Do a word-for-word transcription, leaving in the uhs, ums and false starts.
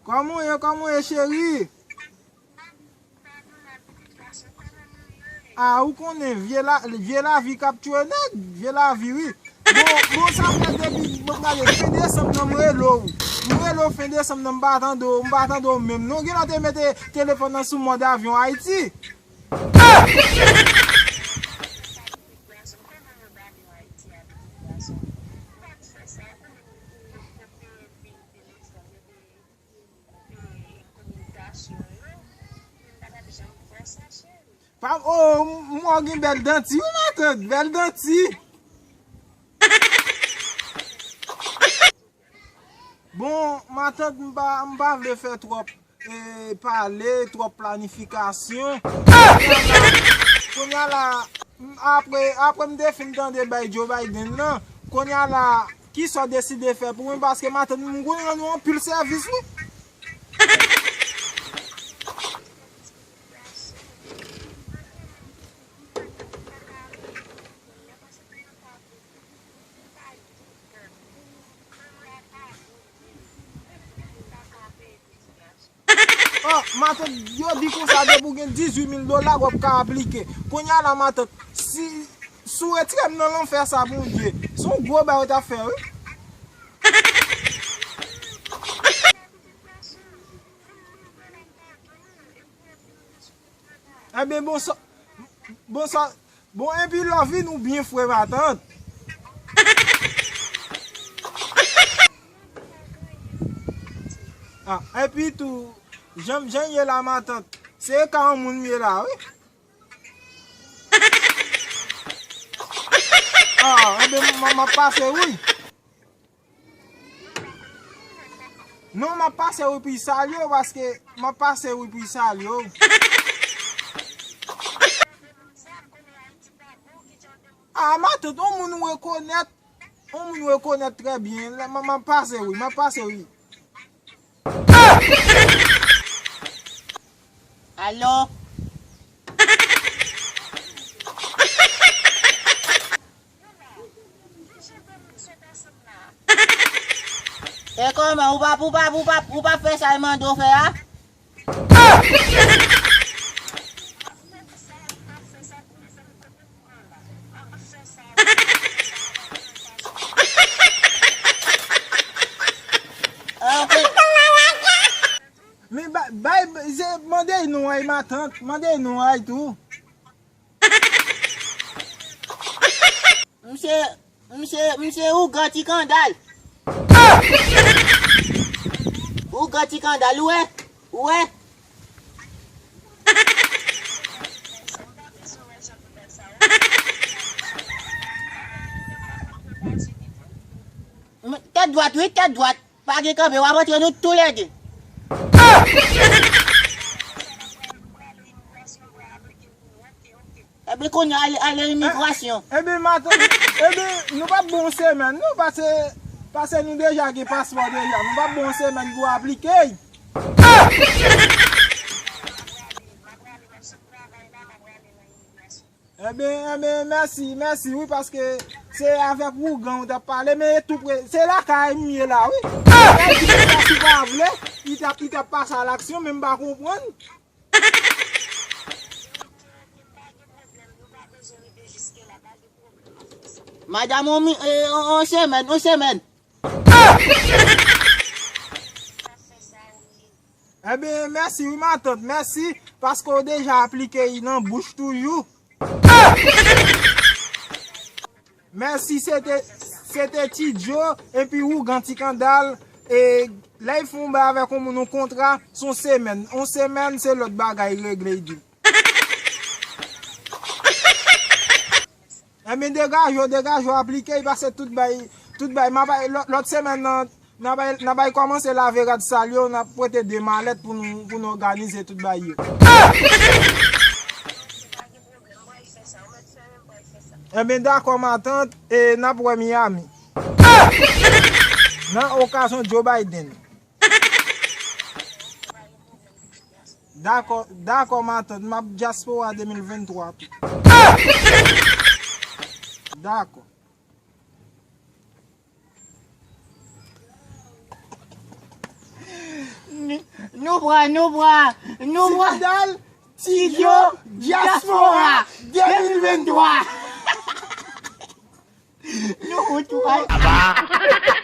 Kòman w ye, kòman w ye, cheri? A, ou konnen, vye la, vye lavi k ap tchwe nèg, vye lavi, wi. Bon, bon, sa fè depi, bon, gade, fen desanm nan, m rele w. M rele w fen desanm nan, m pa tande w, m pa tande w menm. Non, gen lè w te mete telefòn nan sou mòd avyon Ayiti. Pa, oh, m, m wè w gen bèl danti, wi, matant, bèl danti. Bon, matant, m pa, m pa vle fè twòp, eh, pale, twòp planifikasyon. Kounye a la, m, apre, apre m te fin tande bay Joe Biden nan, kounye a la, kisa w deside fè pou mwen? Paske matant, m konn rann ou anpil sèvis, wi. Oh, matant, yo di konsa, depi w gen dizuit mil dola, w ap ka aplike. Kounye a la, matant, si, si w retire m nan lanfè sa, Bondye, se yon gwo bagay w t ap fè, wi. Ebyen, bon, sa, bon, sa, bon, epi love nou byen fre, matant. Ah, epi tou, jan, jan ye la, matant, se ka yon moun ye la, wi. Ah, ebyen, m, m ap pase, wi. Non, m ap pase wi pou y salye w, paske m ap pase wi pou y salye w. Ah, matant, yon moun ou rekonèt, yon moun ou rekonèt trè byen. La, m, m ap pase wi, m ap pase wi. Alo? E kòman, ou p ap, ou p ap, ou p ap, ou p ap fè sa l mande w fè a? Ah, ok. Men ba-, bay, se, mande non ay, matant, mande non ay tou. Misye, misye, misye ougan ti kandal. Ougan ti kandal, ou wè? Ou wè? Tèt dwat, wi, tèt dwat. Pa gen kanpe, w ap antre nou toulède. Ebyen, kounye a, ale, ale imigrasyon. Ebyen, matant, ebyen, nou p ap bon semèn, non, paske, paske nou deja gen paspò deja. Nou p ap bon semèn pou aplike. Ebyen, ebyen, mèsi, mèsi, wi, paske se avèk ougan ou t ap pale, men e tou pre, se lakay m ye la, wi. Lakay di konsa, si w pa vle, li t ap, li t ap pase a laksyon, men m pa konprann. Madanm, on mi-, eh, on, on semèn, on semèn. Ebyen, mèsi wi, matant, mèsi, paske w deja aplike l nan bouch toujou. Mèsi, se te, se te Ti Djo, epi ougan ti kandal, e lè y fè yon bay avèk yon moun, yon kontra, se yon semèn. Yon semèn, se lòt bagay regle, y di. Ebyen, degaje w, degaje w, aplike, pase tout bay, tout bay. M ap, lòt, lòt semèn nan, n ap, n ap kòmanse lave rad sal yo, n ap prete de malèt pou nou, pou nou òganize tout bay yo. Ebyen, dakò, matant, e n ap wè Miami. Nan okazyon Joe Biden. Dakò, dakò, matant. M ap dyaspora de mil venntwa tou. Dakò. Ni, Nou pran, nou pran, nou pran. Ti Dal, Ti Djo, Dyaspora, de mil venntwa. Nou retounen.